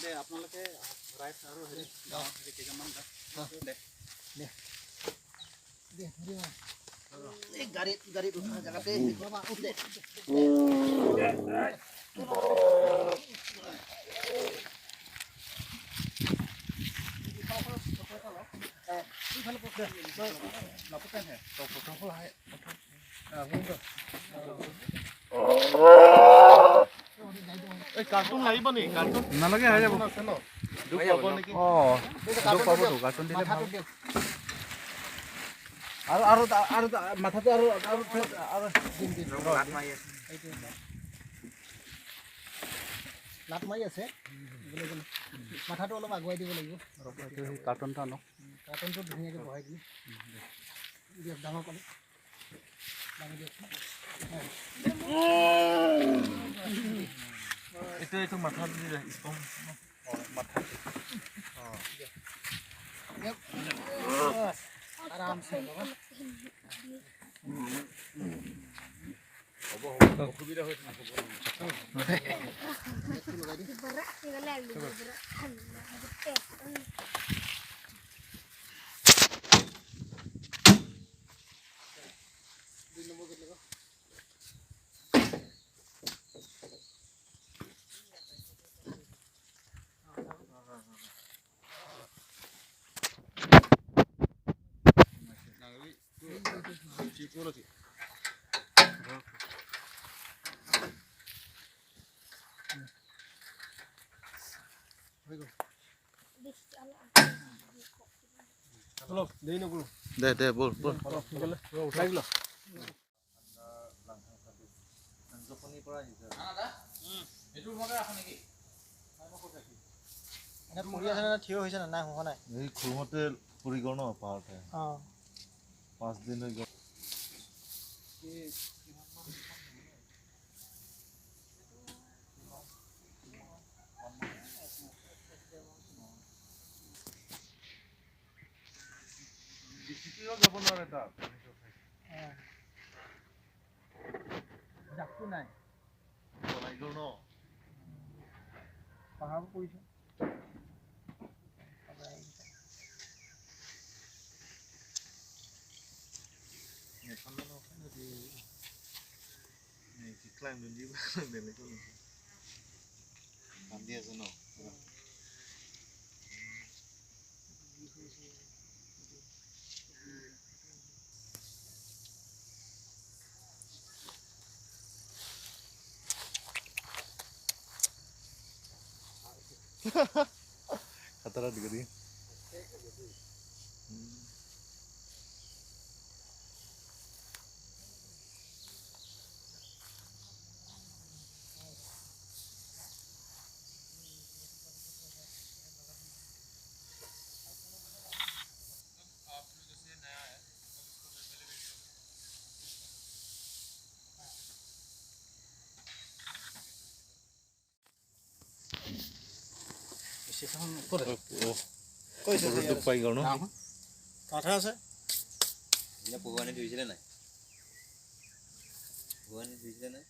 দে আপোনালোকে ৰাইচ আৰু হেৰি কেইজনমান দে দে দে এই গাড়ীত গাড়ীত উঠা জেগাতে দে। কাৰ্টুন লাগিব নেকি? কাৰ্টুন নালাগে, হৈ যাব। দুখ পাব নেকি? অ, দুখ পাবতো, কাৰ্টুন দিলে ভাল। আৰু আৰু আৰু মাথাটো আৰু আৰু আৰু লাট মাৰি আছে, লাট মাৰি আছে। মাথাটো অলপ আগুৱাই দিব লাগিব। কাৰ্টুনটো আনক, কাৰ্টুনটো ধুনীয়াকৈ বহাই দিম। দিয়ক, ডাঙৰ পানী ডাঙৰ দিয়কচোন। এইটো এইটো মাথাত দি স্পঞ্জ মাথা। আৰামছে বাবা। হ'ব হ'ব, অসুবিধা হৈছে। দে দে, বল বল, উঠাই গ'ল। পৰি আছে নে থিয় হৈছে? নাই হোৱা নাই। এই খুৰমতে পৰি গ'ল ন পাহাৰতে। অঁ, 5 দিন হৈ গ'ল। যাব নোৱাৰে তাত। জাকটো নাই। বনাই গ'ল ন। পাহাৰ পৰিছে। কান্দি আছে ন। खतरा दिख रही है। দুখ পাই গ'ল ন। কাঠা আছে। ভগৱানে ধুইছিলে নাই? ভগৱানে ধুইছিলে নাই?